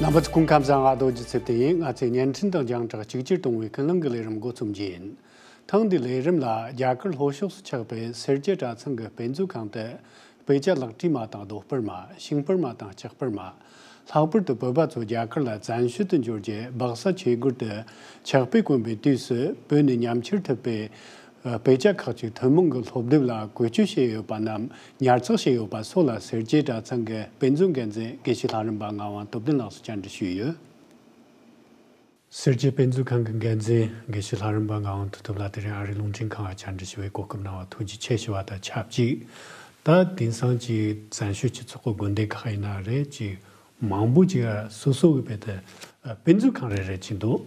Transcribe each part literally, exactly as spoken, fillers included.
རྣམ་པ་ཚོ་སྐུ་ཁམས་བཟང་། ང་རྡོ་རྗེ་ཚེ་བརྟན་ཡིན། ང་ཚོས་བརྙན་འཕྲིན་དང་རྒྱང་བསྒྲགས་གཅིག་གྱུར་གཏོང་བའི་ཀུན་གླེང་གི་ལས་རིམ་འགོ་རྩོམ་རྒྱུ་ཡིན། ཐེངས་འདིའི་ལས་རིམ་ལ་རྒྱ་གར་ལྷོ་ཕྱོགས་སུ་ཆགས་པའི་སེར་སྐྱའི་གྲྭ་ཚང་གི་དཔེ་མཛོད་ཁང་དུ། དཔེ་ཆ་ལག་བྲིས་མ་དང་རྡོ་ཕུར་མ། ཤིང་ཕུར་མ་དང་ལྕགས་ཕུར་མ། ལྷག་པར་དུ་བོད་པ་ཚོ་རྒྱ་གར་ལ་བཙན་བྱོལ་དུ་འབྱོར་རྗེས་སྦག་ས་ཆོས་སྒར་དུ་ཕྱག་དཔེ་གོན་པའི་དུས་སུ། བོད་ནས་ཉམས་ཁྱེར་ཐུབ་པའི་དཔེ་ཆ་ཁག་ཅིག་ཐུན་མོང་གི་སློབ་དེབ་ལ་བཀོལ་སྤྱོད་བྱས་ཡོད་པ་རྣམས་ཉར་ཚགས་བྱས་ཡོད་པ་སོགས་ལ། སེར་སྐྱའི་གྲྭ་ཚང་གི་དཔེ་མཛོད་འགན་འཛིན་དགེ་བཤེས་ལྷ་རམས་པ་ངག་དབང་སྟོབས་ལྡན་ལགས་སུ་བཅར་འདྲི་ཞུས་ཡོད། སེར་སྐྱའི་དཔེ་མཛོད་ཁང་གི་འགན་འཛིན་དགེ་བཤེས་ལྷ་རམས་པ་ངག་དབང་དོན་གྲུབ་ལགས། དེ་རིང་ཨ་རིའི་རླུང་འཕྲིན་ཁང་ལ་བཅར་འདྲི་ཞུ་བའི་གོ་སྐབས་གནང་བར་ཐུགས་རྗེ་ཆེ་ཞུ་བ་དང་ཆབས་ཅིག་ད་དེང་སང་ཅིག་བཙན་བྱོལ་སྤྱི་ཚོགས་ཀྱི་དགོན་སྡེ་ཁག་ཡིན་ན་རེད། ཅིག་མང་པོ་ཅིག་སོ་སོ་གི་བེད་དེ་དཔེ་མཛོད་ཁང་རེ་རེ་ཅིག་འདུག་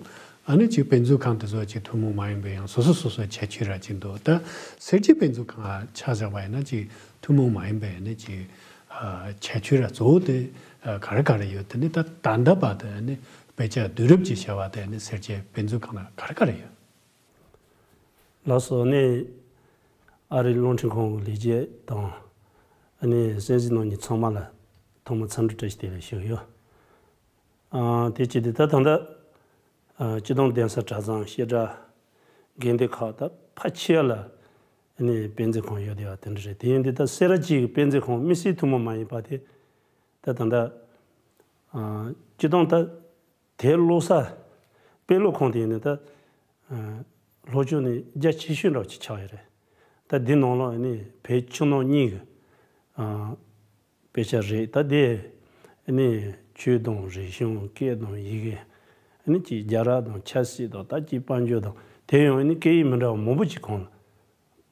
ཨ་ནི་ཅིག་དཔེ་མཛོད་ཁང་དེ་ཚོ་ཅིག་ཐུན་མོང་མ་ཡིན་པའི་ཡང་སོ་སོ་སོ་སོའི་ཁྱད་ཆོས་ར་ཅིག་འདུག་ད་སེར་སྐྱའི་དཔེ་མཛོད་ཁང་ཆ་བཞག་པ་ཡིན་ན་ཅིག་ཐུན་མོང་མ་ཡིན་པའི་ཨ་ནི་ཅིག་ཁྱད་ཆོས་ར་གཙོ་བོ་དེ་ག་རེ་ག་རེ་ཡོད། དེ་ནི་ད་ད་ལྟ་བར་དུ་ཨ་ནི་དཔེ་ཆ་དུས་རབས་ཀྱི་བྱ་བ་དེ་ནི་སེར་སྐྱའི་དཔེ་མཛོད་ཁང་ལ་ག་རེ་ག་རེ་ཡོད། ལགས་སོ། ནི་ཨ་རིའི་རླུང་འཕྲིན་ཁང་གི་ལས་བྱེད་དང་། ཨ་ནི་གསན་གཟིགས་གནང་མཁན་ཚང་མ་ལ་ཐོག་མར་འཚམས་འདྲི་བཀྲ་ཤིས་བདེ་ལེགས་ཞུ་གི་ཡོད། ཨ་དེ་བྱས་ཏེ་ད་ད་ལྟ་ཨ་སྤྱི་བཏང་གདན་ས་གྲྭ་ཚང་བཤད་གྲྭ་དགོན་སྡེ་ཁག་ད་ཕལ་ཆེ་བ་ལ་ཨ་ནི་དཔེ་མཛོད་ཁང་ཡོད་བསྡད་པ་དེ་འདྲ་རེད། དེ་ཡིན་དུས་ད་སེ་ར་བྱེས་ཀྱི་དཔེ་མཛོད་ཁང་དམིགས་བསལ་ཐུན་མོང་མ་ཡིན་པ་དེ་ད་ད་ལྟ་ཨ་སྤྱི་བཏང་ད། དེ་ཀློག་ས་དཔེ་ཀློག་ཁང་དེ་ཡིན་ན་ད་ལྷོ་ཕྱོགས་ནས་རྒྱ་ཆེ་ཤོས་འདྲ་བོ་ཅིག་ཆགས་ཡོད་རེད། ད་འདི་ནང་ལོགས་ནི་བོད་ཕྱི་ནང་གཉིས་ཀྱི་དཔེ་ཆ་རེད། ད་དེ་ནི་ཆོས་དང་རིག་གཞུང་སྐད་དང་ཡི་གེ་ནི་ཅིག་རྒྱལ་རབས་དང་ཆབ་སྲིད་དང་ད་ཅིག་དཔལ་འབྱོར་དང་དེ་ཡང་ནི་སྐད་ཡིག་མི་འདྲ་བ་མང་པོ་ཅིག་གང་ལ།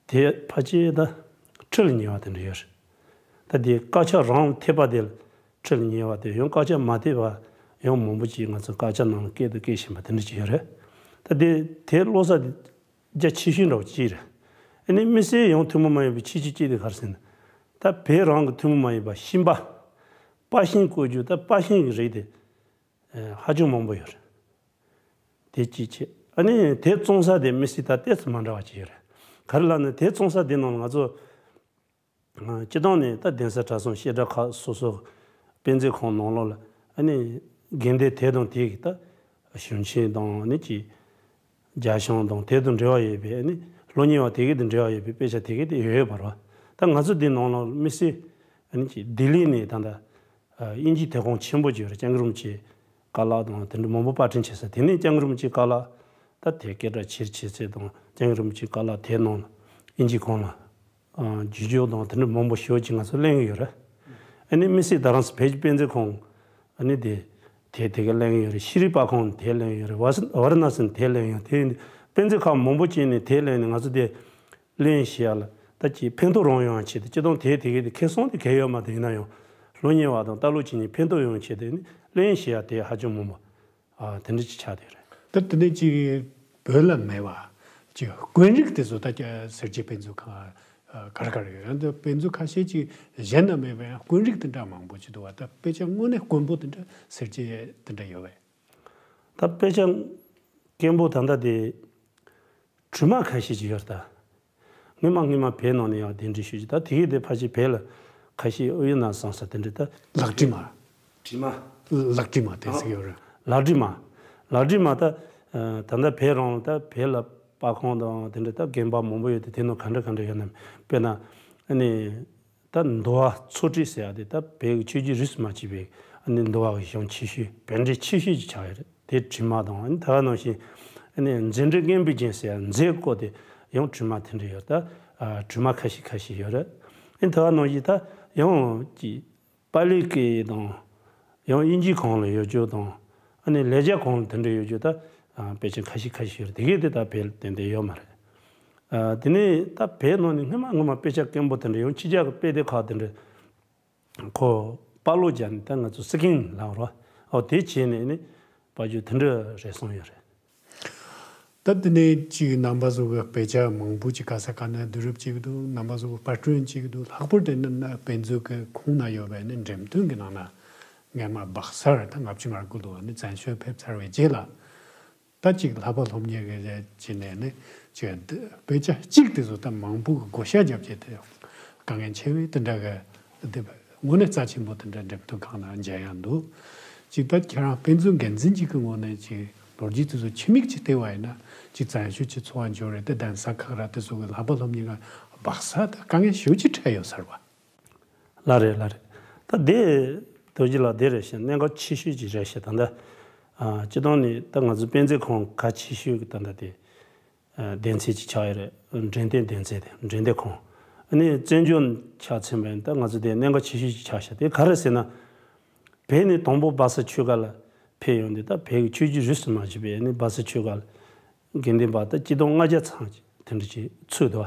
དེ་ཕལ་ཆེར་ད་ཁྲི་ལ་ཉེ་བ་དེ་འདྲ་ཡོད་རེད། ད་དེ་དཀར་ཆག་རང་ཐེབས་པ་དེ་ལ་ཁྲི་ལ་ཉེ་བ་དེ་ཡང་དཀར་ཆག་མ་ཐེབས་པ་ཡང་མང་པོ་ཅིག་ང་ཚོ་དཀར་ཆག་ནང་ལ་སྐད་དུ་སྐད་བཞིན་པ་དེ་འདྲ་ཅིག་ཡོད་རེད། ད་དེ་དེ་ཀློག་ས་དེ་རྒྱ་ཆེ་ཤོས་འདྲ་བོ་ཅིག་རེད། ཨ་ནི་དམིགས་བསལ་ཡང་ཐུན་མོང་མ་ཡིན་པའི་ཆེ་ཤོས་གཅིག་དེ་ག་རེ་ཟེར་ན། ད་བོད་རང་གི་ཐུན་མོང་མ་ཡིན་པ་ཤིང་པ། པར་ཤིང་བརྐོ་རྒྱུ། ད་པར་ཤིང་གི་རིགས་དེ་ཧ་ཅང་མང་པོ་ཡོད་རེད། དེ་གཅིག་བྱས། ཨ་ནི་དེ་བཙོང་ས་དེ་དམིགས་བསལ་ད་ཏོག་ཙམ་མ་འདྲ་བ་ཅིག་ཡོད་རེད། ག་རེ་ལབ་ན་དེ་བཙོང་ས་དེ་ནང་ལ་ང་ཚོ་སྤྱི་བཏང་ནས་ད་གདན་ས་གྲྭ་ཚང་བཤད་གྲྭ་ཁག་སོ་སོ་དཔེ་མཛོད་ཁང་ནང་ལོགས་ལ་ཨ་ནི་དགེ་འདུན་དེ་དང་དེ་གི་ད་གཞུང་ཆེན་དང་ནི་ཅིག་རྒྱ་གཞུང་དང་དེ་དང་འབྲེལ་བ་ཡོད་པའི་ཨ་ནི་སློབ་གཉེར་བ་དེ་གི་དང་འབྲེལ་བ་ཡོད་པའི་དཔེ་ཆ་དེ་གི་དེ་ཡོད་ཡོད་པ་རེད། ད་ང་ཚོ་འདི་ནང་ལོགས་དམིགས་བསལ་ཨ་ནི་ཅིག་ལྡི་ལི་ནས་ད་ལྟ་དབྱིན་ཇིའི་དེབ་ཁང་ཆེན་པོ་ཅིག་ཡོད་རེད། སྐྱབས་མགོན་རིན་པོ་ཆེའི་བཀའ་སློབ་དང་དེ་འདྲ་མང་པོ་པར་སྐྲུན་བྱེད་ས། དེ་ནས་སྐྱབས་མགོན་རིན་པོ་ཆེའི་བཀའ་སློབ་ད་དེ་སྐད་གྲགས་ཆེར་ཆེ་ཚད་དང་སྐྱབས་མགོན་རིན་པོ་ཆེའི་བཀའ་སློབ་དེབ་ནང་ལ་དབྱིན་ཇིའི་ཁང་ལ་བསྒྱུར་བཅོས་དང་དེ་འདྲ་མང་པོ་ཞེ་པོ་ཅིག་ང་ཚོ་ལེན་གྱི་ཡོད་རེད། ཨ་ནི་དམིགས་བསལ་རྡ་རམ་ས་བོད་ཀྱི་དཔེ་མཛོད་ཁང་ཨ་ནི་དེ་དེ་དེ་ག་ལེན་གྱི་ཡོད་རེད། ཤེས་རིག་པར་ཁང་དེ་ལེན་གྱི་ཡོད་རེད། ཝ་ཝ་ར་ཎ་སི་དེ་ལེན་གྱི་ཡོད། དེ་དཔེ་མཛོད་ཁང་མང་པོ་ཅིག་ནས་དེ་ལེན་ནས་ང་ཚོ་དེ་ལེན་བྱེད་ཡ་ལ་ད་ཅིག་ཕན་ཐོགས་རང་ཡོང་ཆེད་དུ་སྤྱི་བཏང་དེ་དེ་གའི་དེ་ཁེ་བཟང་དེ་གའི་ཡོད་མ་རེད། ཡིན་ན་ཡང་སློབ་གཉེར་བ་དང་ལྟ་ཀློག་བྱེད་མཁན་ཕན་ཐོགས་ཡོང་ཆེད་དུ་ནི་ལེན་བྱེད་ཡ་དེ་ཧ་ཅང་མང་པོ་ཨ་དེ་འདྲ་ཅིག་ཆགས་བསྡད་རེད། ད་དེ་ནས་ཅིག་བོད་ལ་མེད་པ་ཅིག་དཀོན་རིགས་དེ་ཚོ་ད་སེར་སྐྱའི་དཔེ་མཛོད་ཁང་ག་རེ་ག་རེ་ཡོད། ཡང་དེ་དཔེ་མཛོད་ཁ་ཤས་ཅིག་གཞན་ན་མེད་པའི་ཡང་དཀོན་རིགས་དེ་འདྲ་མང་པོ་ཅིག་འདུག་བ། ད་དཔེ་ཆ་དངོས་གནས་དཀོན་པོ་དེ་འདྲ་སེར་སྐྱའི་དེ་འདྲ་ཡོད་པས། ད་དཔེ་ཆ་དཀོན་པོ་ད་ལྟ་དེ་བྲིས་མ་ཁ་ཤས་ཅིག་ཡོད་རེད། ད་སྔོན་མ་སྔོན་མ་བོད་ནང་ནས་ཡང་གདན་འདྲེན་ཞུས་ཀྱི། ད་དེ་གའི་དེ་ཕལ་ཆེར་བོད་ལ་ཁ་ཤས་ཨུ་ཡོན་ན་བཟང་ས་དེ་འདྲ་ད། ལག་བྲིས་མ། བྲིས་མ། ལག་བྲིས་མ་དེ་ཟེར་གྱི་ཡོད་རེད། ལག་བྲིས་མ། ལག་བྲིས་མ་ད་ད་ལྟ་བོད་རང་ད་བོད་ལ་པར་ཁང་དང་དེ་འདྲ་ད་དགོན་པ་མང་པོ་ཡོད་དེ། དེ་ནང་ག་འདྲ་ག་འདྲ་ཡོད་ན། དཔེར་ན་ཨ་ནི། ད་འདུལ་བ་ཚོགས་སྒྲིག་ཟེར་ཡ་དེ་ད་བོད་ཀྱི་ཆོས་བརྒྱུད་རིས་སུ་མ་ཆད་པའི་ཨ་ནི་འདུལ་བ་གི་གཞུང་ཆེ་ཤོས་བོད་འགྲེལ་ཆེ་ཤོས་ཅིག་ཆགས་ཡོད་རེད། དེ་བྲིས་མ་དང་། ཨ་ནི་ད་ག་ནང་བཞིན་ཨ་ནི་མཛད་འཕྲིན་སྙན་པའི་རྒྱན་ཟེར་ཡ་མཛད་སྒོ་དེ་ཡང་བྲིས་མ་དེ་འདྲ་ཡོད། ད་ཨ་བྲིས་མ་ཁ་ཤས་ཁ་ཤས་ཡོད་རེད། ཨ་ནི་ད་ག་ནང་བཞིན་ད་ཡང་ཅིག་པཱ་ལིའི་སྐད་དང་ཡང་དབྱིན་ཇིའི་ཁང་ལ་ཡོད་རྒྱུ་དང་། ཨ་ནི་ལེགས་སྦྱར་ཁང་ལ་དེ་འདྲ་ཡོད་རྒྱུ་ད་ཨ་དཔེ་ཆ་ཁ་ཤས་ཁ་ཤས་ཡོད་རེད། དེ་གས་དེ་ད་བོད་ལ་ཏན་ཏན་ཡོད་མ་རེད། ཨ་དེ་ནས་ད་བོད་ནང་ནས་སྔོན་མ་སྔོན་མ་དཔེ་ཆ་དཀོན་པོ་དེ་འདྲ་ཡང་ཕྱི་རྒྱལ་གྱི་དཔེ་དེབ་ཁག་དེ་འདྲ་ཁོ་པར་སློག་བརྒྱབ་ནས་ད་ང་ཚོ་སི་ཀིན་ལབ་རོགས། ཨོ་དེ་བྱས་ནས་ནི་པར་བརྒྱུད་དེ་འདྲ་རེ་ཟུང་ཡོད་རེད། ད་དེ་ནས་ཅིག་རྣམ་པ་ཚོ་གི་དཔེ་ཆ་མང་པོ་ཅིག་ག་ས་ག་ནས་བསྡུ་རུབ་བྱེད་ཀྱི་འདུག་རྣམ་པ་ཚོ་གི་པར་སྐྲུན་བྱེད་ཀྱི་འདུག་ལྷག་པར་དུ་ནི་ན་དཔེ་མཛོད་ཀྱི་ཁོངས་ན་ཡོད་པའི་ནི་འགྲེམས་སྟོན་གྱི་ནང་ན་སྔོན་མ་སྦག་སར་ད་ལྔ་བཅུ་ང་དགུ་ལོ་ནི་བཙན་བྱོལ་ཕེབས་ཚར་བའི་རྗེས་ལ། ད་ཅིག་ལྷག་པ་སློབ་གཉེར་གྱི་རེད་བྱས་ནས་ནི་ཅིག་དཔེ་ཆ་གཅིག་དེ་ཚོ་ད་མང་པོ་གི་བགོ་བཤའ་བརྒྱབ་བྱས་ཏེ་དཀའ་ངལ་ཆེ་བའི་དེ་འདྲ་གི་དེ་དངོས་གནས་རྩ་ཆེན་པོ་དེ་འདྲ་འགྲེམས་སྟོན་ཁང་ནང་མཇལ་ཡག་འདུག་ཅིག་ད་ཁྱེད་རང་དཔེ་མཛོད་འགན་འཛིན་ཅིག་གི་ངོས་ནས་ཅིག་ལོ་རྒྱུས་དེ་ཚོ་ཕྱི་མིག་ཅིག་བལྟས་པ་ཡིན་ན་ཅིག་བཙན་བྱོལ་གྱི་འཚོ་བ་འབྱོར་རེད་དེ། གདན་ས་ཁག་ར་དེ་ཚོ་གི་བསླབ་པ་སློབ་གཉེར་ག་སྦག་ས་དང་དཀའ་ངལ་ཞེ་ཅིག་འཕྲད་ཡོད་ས་རེད་བ། ལགས་རེད། ལགས་རེད། ད་དེ་རྡོ་རྗེ་ལགས་དེ་རེད་ཤག་གནད་འགག་ཆེ་ཤོས་ཅིག་རེད་ཤག་ད་ལྟ་ཨ་སྤྱིར་བཏང་ནས་ད་ང་ཚོ་དཔེ་མཛོད་ཁང་གལ་ཆེ་ཤོས་ཀྱི་ད་ལྟ་དེ། སྡེ་ཚན་གཅིག་ཆགས་ཡོད་རེད། འགྲེམས་སྟོན་སྡེ་ཚན་དེ་འགྲེམས་སྟོན་ཁང་། ཨ་ནི་བཙན་བྱོལ་ཆ་མཚོན་པ་ཡིན་ད་ང་ཚོ་དེ་གནད་འགག་ཆེ་ཤོས་ཅིག་ཆགས་ཤག་དེ་ག་རེ་ཟེར་ན། བོད་ནས་དང་པོ་སྦག་ས་ཆོས་སྒར་ལ་ཕེབས་ཡོང་དུས་ད་བོད་ཀྱི་ཆོས་བརྒྱུད་རིས་སུ་མ་ཆད་པའི་ཨ་ནི་སྦག་ས་ཆོས་སྒར་ལ་དགེ་འདུན་པ་ད་སྤྱི་ལོ་ལྔ་བརྒྱ་ཙམ་ཅིག་དེ་འདྲ་ཅིག་ཚུད་འདུག་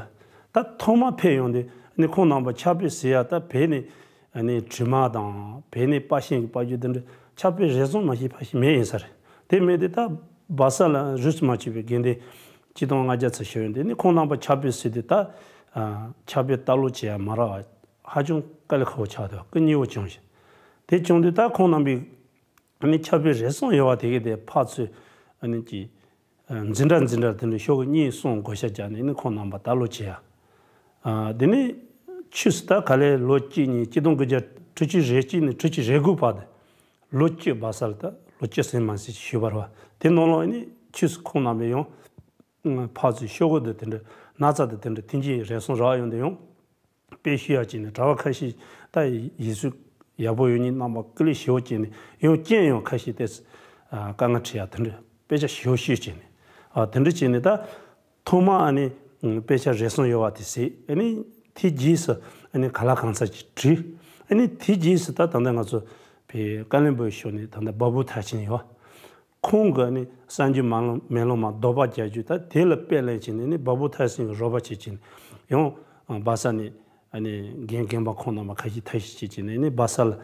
ད་ཐོག་མ་ཕེབས་ཡོང་དུས་ཨ་ནི་ཁོང་རྣམ་པ་ཕྱག་དཔེ་གཟིགས་ཡ་ད་བོད་ནས། ཨ་ནི་དྲི་མ་དང་བོད་ནས་པར་ཤིང་གི་པར་བརྒྱུད་དེ་འདྲ་ཕྱག་དཔེ་རེ་ཟུང་མ་ཞིག་ཕར་ཞིག་མེད་ཡིན་ས་རེད། དེ་མེད་དེ་ད་སྦག་ས་ལ་རིས་སུ་མ་ཆད་པའི་དགེ་འདུན་སྤྱི་ལོ་ལྔ་བརྒྱ་ཙམ་ཞིག་ཡོད་དེ་ནི་ཁོང་རྣམ་པ་ཕྱག་དཔེ་གཟིགས་དུས་ད་ཕྱག་དཔེ་ལྟ་ཀློག་བྱེད་ཡ་མ་རག་པ་ཧ་ཅང་དཀའ་ལས་ཁག་པོ་ཆགས་འདུག་སྐུ་ཉེ་བོ་བྱུང་ཞིང་། དེ་བྱུང་དུས་ད་ཁོང་རྣམ་པའི་ཨ་ནི་ཕྱག་དཔེ་རེ་ཟུང་ཡོད་པ་དེ་གས་དེ་ཕར་ཚུར་ཨ་ནི་ཀྱི། འཛིན་གྲྭ་འཛིན་གྲྭ་དེ་འདྲ་ཤོག་གུ་གཉིས་གསུམ་བགོ་བཤའ་བརྒྱབ་ནས་ནི་ཁོང་རྣམ་པ་ལྟ་ཀློག་བྱེད་ཡ། དེ་ནས་ཆོས་སུ་ད་ག་ལེ་ལོ་གཅིག་གཉིས་གཅིག་སྟོང་དགུ་བརྒྱ་དྲུག་ཅུ་རེ་གཅིག་ནས་དྲུག་ཅུ་རེ་དགུ་བར་དུ་ལོ་གཅིག་སྦག་ས་ལ་ད་ལོ་གཅིག་ཟིན་མ་ཟིན་ཞུས་པ་རེད་བ། དེ་ནང་ལོགས་ནི་ཆོས་སུ་ཁོང་རྣམ་པས་ཡང་ཕར་ཚུར་ཤོག་གུ་དེ་དེ་འདྲ་ན་ཚ་དེ་དེ་འདྲ་ཐེངས་གཅིག་རེ་ཟུང་རག་ཡོང་དུས་ཡང་། དཔེ་ཞུ་ཡག་བྱས་ནས་གྲྭ་པ་ཁ་ཤས་ད་ཡིག་གཟུགས་ཡག་པོ་ཡོད་མཁན་རྣམ་པ་སྐུ་ལས་ཞེ་པོ་བྱས་ནས་ཡང་རྐྱེན་ཡང་ཁ་ཤས་ཏེ་དཀའ་ངལ་འཕྲད་ཡག་དེ་འདྲ་དཔེ་ཆ་ཞེ་པོ་ཞུས་བྱས་ནས་ཨ་དེ་འདྲ་བྱས་ནས་ད་ཐོག་མ་ཨ་ནི་དཔེ་ཆ་རེ་ཟུང་ཡོད་པ་དེ་གཟིགས། ཨ་ནི་དེའི་རྗེས་སུ་ཨ་ནི་ག་ལ་གང་འཚམ་ཅིག་བྲིས། ཨ་ནི་དེའི་རྗེས་སུ་ད་ད་ལྟ་ང་ཚོ་བོད་བཀའ་བློན་པོའི་ཕྱོགས་ནས་ད་ལྟ་བ་བུ་ཐར་ཕྱིན་ཡོད། ཁོང་གིས་ནི་གསར་འགྱུར་མ་ལོ་མེ་ལོང་མ་ལྡོག་པ་རྒྱག་རྒྱུ་ད་དེ་ལ་དཔེ་ལེན་བྱས་ནས་ནི་བ་བུ་ཐར་སེང་གི་རོགས་པ་བྱེད་ཀྱིན་ཡང་སྦག་ས་ནས་ནི་རྒན་རྒན་པ་ཁོང་རྣམ་པ་ཁ་ཤས་ཐབས་ཤེས་བྱེད་ཀྱིན་ནི་སྦག་ས་ལ་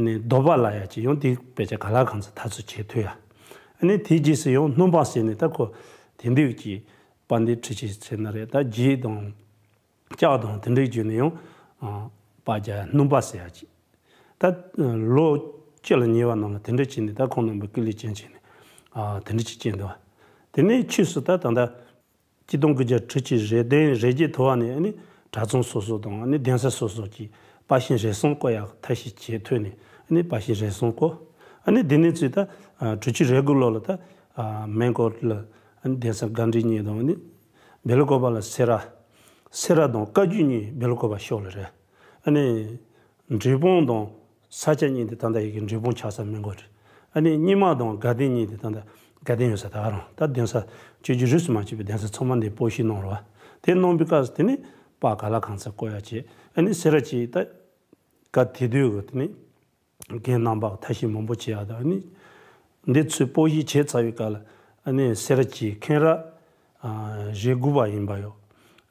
ནི་ལྡོག་པ་ལ་ཡ་ཅིག་ཡང་དེ་དཔེ་ཆ་ག་ལ་གང་འཚམ་ཐག་གཅོད་བྱེད་ཐུབ་ཡ། ནི་དེའི་རྗེས་སུ་ཡང་སྣུམ་པ་ཟེར་ནས་ད་ཁོ་དེ་འདྲའི་གི་དཔལ་ལྡན་ཁྲི་ཆེན་ཟེར་ན་རེད། ད་རྗེ་དང་། ལྕགས་དང་དེ་འདྲའི་བརྒྱུད་ནས་ཡང་ཨ་པར་རྒྱག་སྣུམ་པ་ཟེར་ཡག་ཅིག་ད་ལོ་བཅུ་ལ་ཉེ་བ་རྣམས་ལ་དེ་འདྲ་བྱས་ནས་ད་ཁོང་རྣམ་པ་སྐུ་ལས་བསྐྱོན་བྱས་ནས་ཨ་དེ་འདྲ་ཅིག་བསྐྱོན་འདུག་དེ་ནས་ཆོས་སུ་ད་ད་ལྟ་སྤྱི་སྟོང་དགུ་བརྒྱ་དྲུག་ཅུ་རེ་བདུན་རེ་བརྒྱད་ཐོག་ནས་ཨ་ནི་གྲྭ་ཚང་སོ་སོ་དང་ཨ་ནི་གདན་ས་སོ་སོ་གྱི་པར་ཤིང་རེ་ཟུང་བརྐོ་ཡག་ཐབས་ཤེས་བྱེད་ཐུབ་ནས་ཨ་ནི་པར་ཤིང་རེ་ཟུང་བརྐོ། ཨ་ནི་དེ་ནས་ཚུར་ད་ཨ་དྲུག་ཅུ་རེ་དགུ་ལོ་ལ་ད་ཨ་མོན་གྷོ་ལ་ཨ་ནི་གདན་ས་དགའ་འབྲས་གཉིས་དང་ཨ་ནི། སྦེལ་ཀོབ་ལ་སེ་ར། སེ་ར་དང་བཀའ་བརྒྱུད་གཉིས་སྦེལ་ཀོབ་ཕྱོགས་ལ་རེད། ཨ་ནི། འབྲས་སྤུངས་དང་ས་སྐྱ་གཉིས་དེ་ད་ལྟ་ཡི་གེ་འབྲས་སྤུངས་ཆགས་ས་མོན་གྷོ་རེད། ཨ་ནི་རྙིང་མ་དང་དགའ་ལྡན་གཉིས་དེ་ད་ལྟ་དགའ་ལྡན་ཡོད་ས་ད་ག་རང་ད་གདན་ས་ཆོས་བརྒྱུད་རིས་སུ་མ་ཆད་པའི་གདན་ས་ཚང་མ་འདི་སྤོ་བཤིག་གནང་རོགས། དེ་གནང་བའི་སྐབས་སུ་དེ་ནི་པར་ག་ལ་གང་འཚམ་བརྐོ་ཡག་བྱས། ཨ་ནི་སེ་ར་བྱེས་ད་སྐབས་དེ་དུས་གི་དེ་ནི། རྒན་རྣམ་པ་ཐབས་ཤེས་མང་པོ་བྱེད་ཡག་དང་ཨ་ནི། འདི་ཚོའི་སྤོ་བཤིག་བྱས་ཚར་བའི་སྐབས་ལ་ཨ་ནི་སེ་ར་བྱེས་མཁན་རབས་ཨ་རེ་དགུ་པ་ཡིན་པ་ཡོད།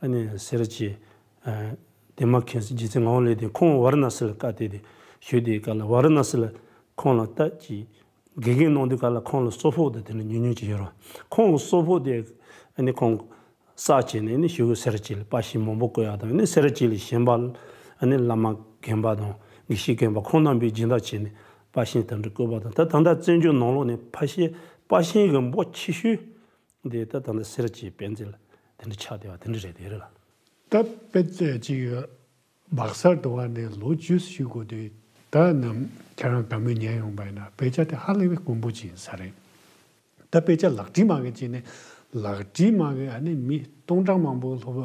ཨ་ནི་སེ་ར་བྱེས་ཨ་དེ་མ་མཁན་རྗེ་བཙུན་ངག་དབང་ལེགས་ལྡན་ཁོང་ཝཱ་ར་ཎ་སི་ལ་བཀའ་གཏད་དེ་བཞུགས་དུས་སྐབས་ལ་ཝཱ་ར་ཎ་སི་ལ་ཁོང་ལ་ལྟ་ཅི་དགེ་རྒན་གནང་དུས་སྐབས་ལ་ཁོང་ལ་སོག་ཕོགས་དེ་དེ་ནི་ཉུང་ཉུང་ཅིག་ཡོད་རེད། ཁོང་གི་སོག་ཕོགས་དེ་ཨ་ནི་ཁོང་། བསགས་བྱས་ནས་ནི་ཞུ་གི་སེ་ར་བྱེས་ལ་པར་ཤིང་མང་པོ་བརྐོ་ཡག་དང་ནི་སེ་ར་བྱེས་ལ་གཞན་པ་ཨ་ནི་བླ་མ་རྒན་པ་དང་དགེ་བཤེས་རྒན་པ་ཁོང་རྣམ་པས་སྦྱིན་བདག་བྱས་ནས་པར་ཤིང་དེ་འདྲ་བརྐོས་པ་དང་ད་ད་ལྟ་བཙན་བྱོལ་ནང་ལོགས་ནས་ཕར་ཤེས་པར་ཤིང་གི་འབོར་ཆེ་ཤོས་འདི་ད་ད་ལྟ་སེ་ར་བྱེས་དཔེ་མཛོད་ལ་དེ་འདྲ་ཆགས་བསྡད་པ་དེ་འདྲ་རེད་དེ་རེད་ལ། ད་དཔེ་ཆ་ཅིག་སྦག་སར་འགྲོ་བ་ནས་ལོ་བཅུ་ཞིག་འགོར་དུས་ད་ནམ་ཁྱེད་རང་དགའ་མོས་ཉན་ཡོང་པ་ཡིན་ན་དཔེ་ཆ་དེ་ཧ་ལས་པའི་དཀོན་པོ་ཅིག་ཡིན་ས་རེད། ད་དཔེ་ཆ་ལག་བྲིས་མ་གི་བྱས་ནས་ལག་བྲིས་མ་གི་ཨ་ནི་མི་སྟོང་ཕྲག་མང་པོ་སློབ་